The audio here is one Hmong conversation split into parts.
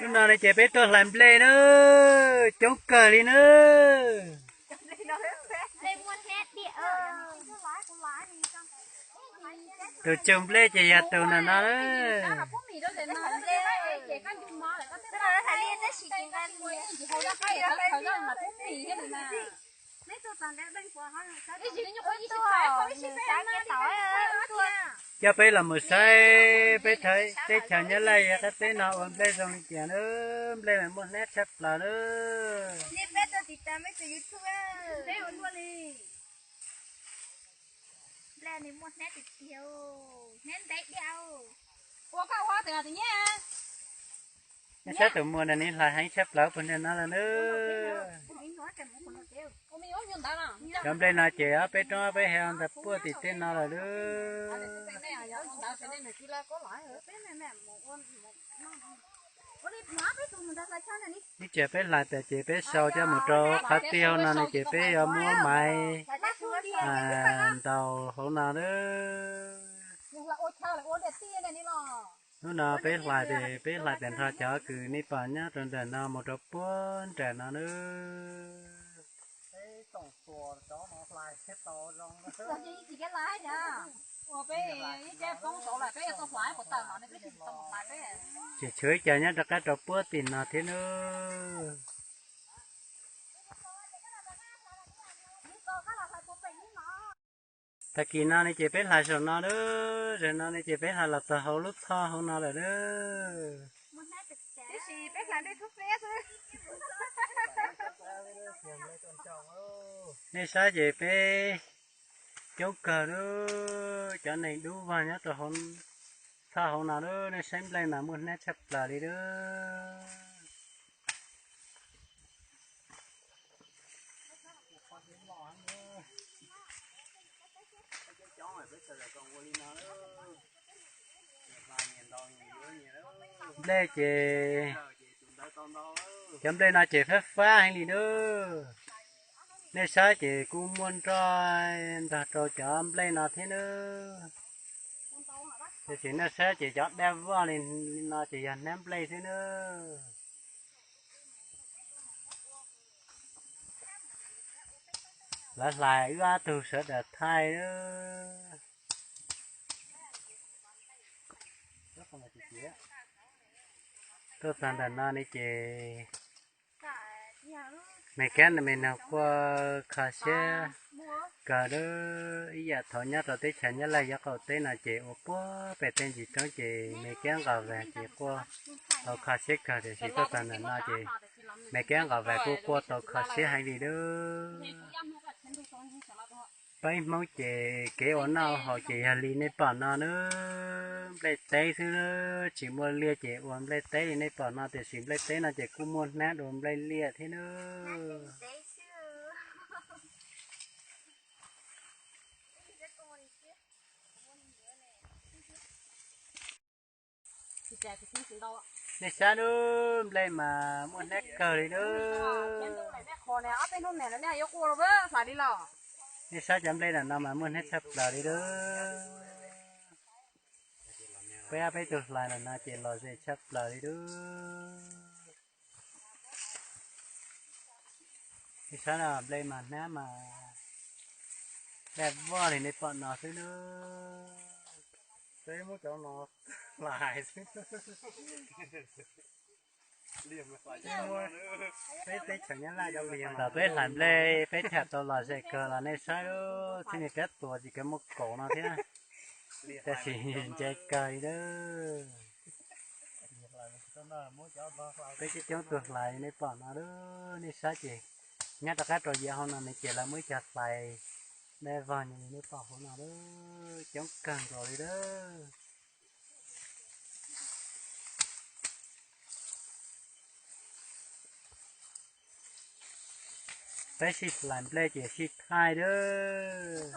Hnub no ne ces peb tuaj hlais nplej na, coob kawg li na. Tus tsug nplej ces yog tus ntawm no na. Coj peb los mus saib peb teb chaws Nyab Laj qab teb no ua nplej zoo li cas na, nplej mas muaj hnab tshaj plaws na. Nej saib tus muam no nws hlais heev tshaj plaws puag nram no lawm na. Cov nplej no ces ob peb roob ob peb hav ntawd puag tim tej no lawm na. Ib tsam peb hlais tas ces peb sau coj mus rau qhov twg no ne ces peb yuav muab maiv ntaus hauv no na. Hnub no peb hlais tes peb hlais tas nrho cov kws nej pom nyob rau ntawm no mus rau puag nram no na. Tseem tshuav ib co nyob rov qab rau puag tim no thiab na. Tag kis no ne ces peb hlais saum no na, zaum no ne ces peb hlais los txog hauv lub thoj hauv no lawm na. Nej saib ces peb coob kawg na, cov neeg dub vog nyob rau hauv thoj hauv no na, nej saib nplej mas muaj hnab tshaj plaws li na. Nplej ces cov nplej no ces fab fab heev li na. Nej saib ces kuj muaj nroj ntog rau cov nplej no thiab na. Tiam sis nej saib ces cov daj voj li no ces yog hnab nplej xwb na. Lawv hlais wb ob tug sawv daws thaij. Tuaj txog ntawm no ne ces me kab me noog quaj kho siab kawg lawm. Ib yam thaum nyob rau teb chaws Nyab Laj yav qaum teb no ces ua puag pem tej ntsis roob ces me kab nqos vag ces quaj tau kho siab kawg, tiam sis tuaj txog ntawm no ces me kab nqos vag kuj quaj tau kho siab heev li lawm. Peb Hmoob ces kev ua noj ua haus ces yog li nej pom no na, nplej teb xwb, tsis muaj liaj ces ua nplej teb li nej pom no, tiam sis nplej teb no ces kuj muaj hnab dua nplej liaj thiab na. Nej saib lub nplej mas muaj hnab kawg li na. Nej saib cov nplej ntawm no mas muaj hnab tshaj plaws li na. Peb ob peb tug hlais ntawm no ces lom zem tshaj plaws li na. Nej saib no nplej mas hnab mas daj voj li nej pom no xwb na. Los peb hlais nplej peb tham tau lom zem kawg los nej saib lub txhiab niag kab tuas tsis kav muaj kaum no thiab, tab sis ntse kawg li na. Peb coob coob tug hlais nej pom no lawm, nej saib ces nyob rov qab rau yav hauv no ne ces lawv muaj ib co hlais daj vog li nej pom hauv no lawm, coob kawg nkaus li lawm. Peb sib hlais nplej ces sib thaij lawm.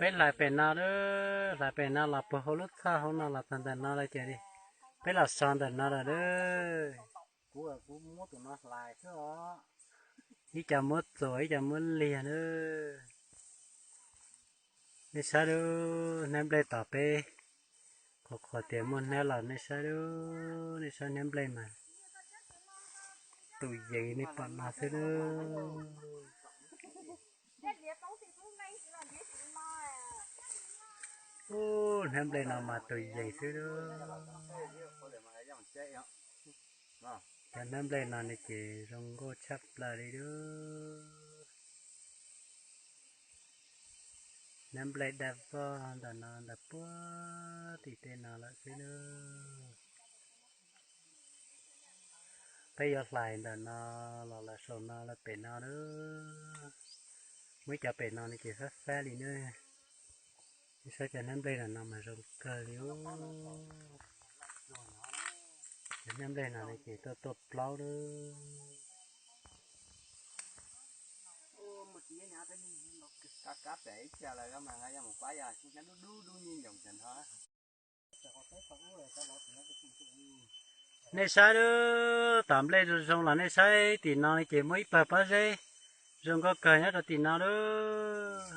Peb hlais pem no lawm, hlais pem no los puag hauv lub thaj hauv no los txog ntawm no lawm ces peb los so ntawm no lawm lawm. Ib co muab txuas ib co muab liag lawm. Nej saib lub hnab nplej tom peb, qhuas qhuas tias muaj hnab los nej saib lub, nej saib hnab nplej mas tus yees nej pom no xwb lub. Ub, hnab nplej no mas tus yees xwb lub. Cov hnab nplej no ne ces zoo nkauj tshaj plaws li lub. Hnab nplej daj vog ntawm no ntawm puag tim tej no lawm xwb lub. Peb yuav hlais ntawm no los lawm saum no lawm pem no lub. Muaj ib cov pem no ne ces fab fab li ne. Nej saib cov hnab nplej ntawm no mas zoo kawg li. Cov hnab nplej no ne ces tuaj tuaj plaub lub. Nej saib lub tom nplej zoo zoo los nej saib tim no ne ces muaj ib pawg pob zeb zoo nkauj kawg nyob rau tim no lub.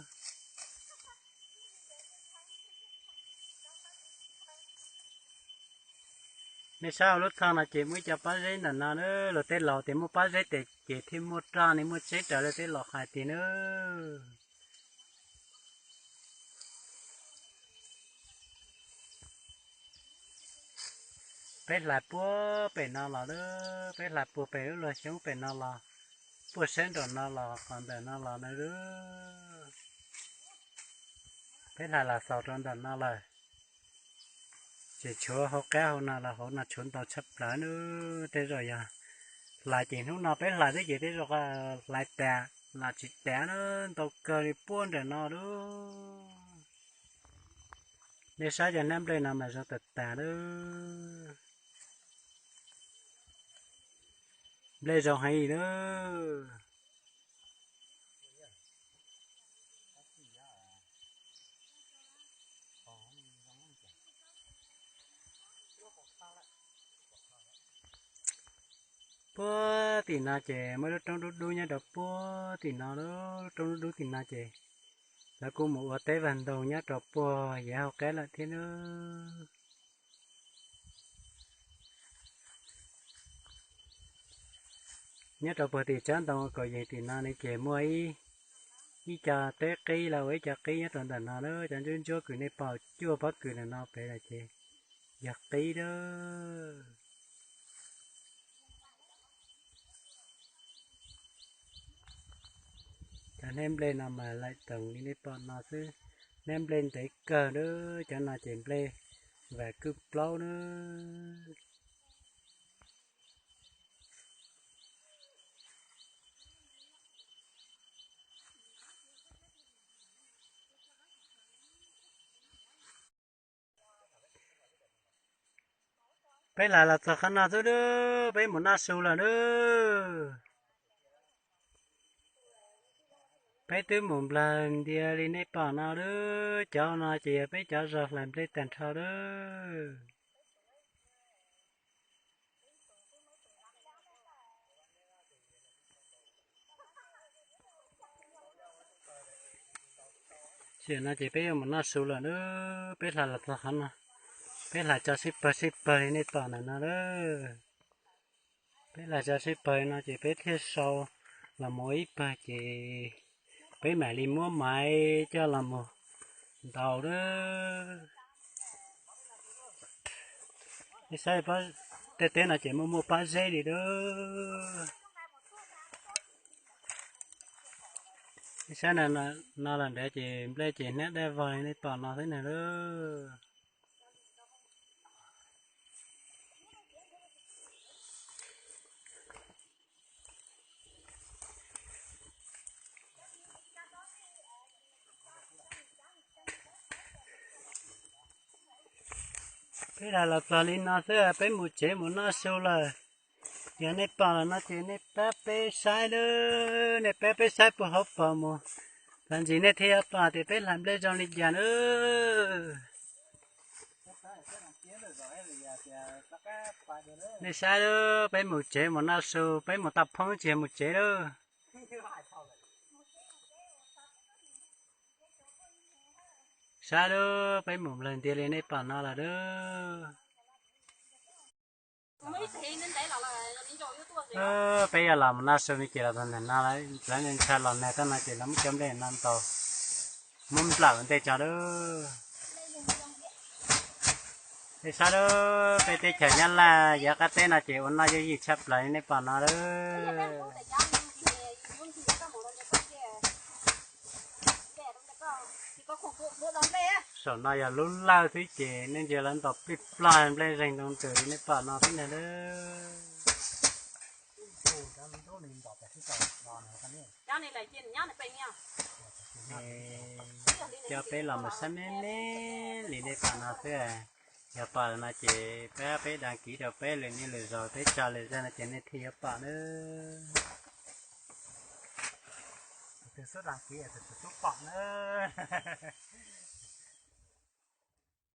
Nej saib hauv lub thaj no ces muaj ib co pob zeb ntawm no lub. Luag tej laus tias muaj pob zeb ces thiaj muaj roj ne, muaj tsheb raws luag tej laus hais tiag nawb. Peb hlais puag pem no los lub, peb hlais puag pem lub luag xyoob pem no los, puag sab nraum no los qhov ntawm no los na lub. Peb hlais los xaus rau ntawm no lawm. Tseem tshuav hauv qab hauv no los hauv no tshuav ntau tshaj plaws na. Tej zaum yog hlais ces hnub no peb hlais xwb ces tej zaum hlais tas los tsis tas na, ntau kawg li puag nram no lub. Nej saib cov hnab nplej no mas zoo tas tas lub. Nplej zoo heev li lub. Puag tim no ces muaj lub roob dub dub nyob rau puag tim no, lub roob dub dub tim no ces lawv kuj mus ua teb vaj ntoog nyob rau puag yav hauv qab lawm thiab nawb. Nyob rau puag tim tsob ntoo kaum yees tim no ne ces muaj ib, ib co teb qib los ua ib co qib nyob rau ntawm no lawm. Cov ntsuab ntsuab kws nej pom cuaj pob kws ntawm no pem lawm ces yog qib lawm. Cov hnab nplej no mas laim toos li nej pom no xwb. Hnab nplej ntev kawg lawm, cov no ces nplej vam kwj plaub lawm. Peb hlais los txog qhov no xwb lawm, peb mus noj su lawm lawm. Peb twb mus nplawg ntias li nej pom no lawm, cov no ces yog peb cov zog hlais nplej tag nrho lawm. Tam no ces peb yuav mus noj su lawm lawm, peb hlais los txog qhov no, peb hlais tso sib pawg sib pawg li nej pom ntawm no lawm. Peb hlais tso sib pawg no ces peb thiaj sau los mus ib pawg ces peb mam li muab maiv coj los mus ntaus lawm. Nej saib, tej teb no ces muaj muaj pob zeb li lawm. Nej saib no los nrad ces nplej ces hnab daj vog li nej pom no xwb na lawm. Peb hlais los txog li no xwb, peb mus tsev mus noj su lawm. Yog nej pom lawm no ces nej pab peb saib lawm, nej pab peb saib puag hauv paus mus, txog ntsis nej thiaj yuav pom tias peb hlais nplej zoo li cas lawm. Nej saib lawm, peb mus tsev mus noj su, peb mus toj phoob tsis yog mus tsev lawm. Saib lub, peb mus nplawg ntiag li nej pom no lawm lub. Peb yog los mus noj su me ces los txog ntawm no lawm, lawv ntshai los nag tag no ces lawv muab cov nplej no ntaus, muab nplawm ua ntej tso lub. Nej saib lub, peb teb chaws Nyab Laj yav qab teb no ces ua noj yooj yim tshaj plaws li nej pom no lub. Saum no yog lub lawj xwb ces nej ntsia lawv ntaus plij plog nplej zeeg ntoo ntws li nej pom no xwb ntag lub. Coj peb los mus saib me me li nej pom no xwb. Yog pom no ces pab peb đăng ký rau peb lwm niaj lwm zaus peb tso lwm zaj no ces nej thiaj yuav pom nawb. Tus twg xub đăng ký tus twg xub pom nawb.